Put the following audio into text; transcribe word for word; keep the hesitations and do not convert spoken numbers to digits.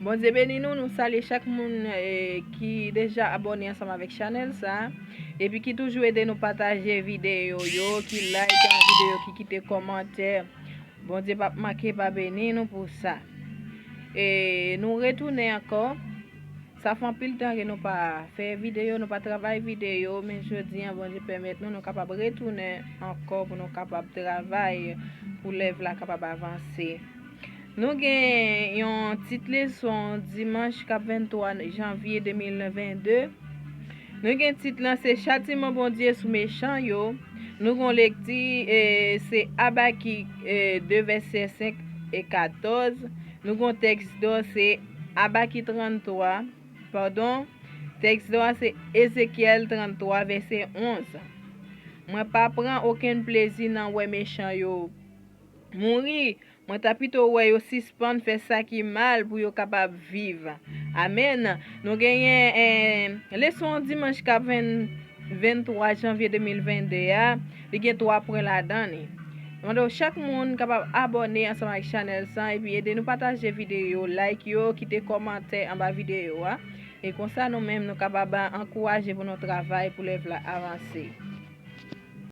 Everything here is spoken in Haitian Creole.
Bondye beni nou, nou salye chak moun eh, ki deja abòne ansanm avèk chanèl sa, epi ki toujou ede nou pataje videyo yo, ki like videyo, ki kite kòmantè. Bondye p ap manke pa beni nou pou sa. E nou retounen ankò. Sa fè anpil tan ke nou pa fè videyo, nou pa travay videyo, men jodi an Bondye pèmèt nou, nou kapab retounen ankò pou nou kapab travay pou lèv la kapab avanse. Nou gen yon tit leson dimanch k ap venntwa janvye de mil vennde. Nou gen tit lan se Chatiman Bondye sou mechan yo. Nou gen lekti e se Abakik e de vèsè senk e katòz. Nou gen tèks dò se Abakik tranntwa, padon, tèks dò a se Ezekyèl tranntwa vèsè onz. Mwen pa pran okenn plezi nan wè mechan yo mouri. Mwen ta pito wè yo sispann fè sa ki mal pou yo kapab viv. Amèn. Nou genyen eh, leson dimanch k ap venntwa janvye de mil vennde a. Li gen twa pwen ladan li. Mande chak moun kapab abòne ansanm ak chanèl sa epi ede nou pataje videyo, like yo, kite kòmantè anba videyo a. E konsa nou menm nou kapab ankouraje pou nou travay pou lèv la avanse.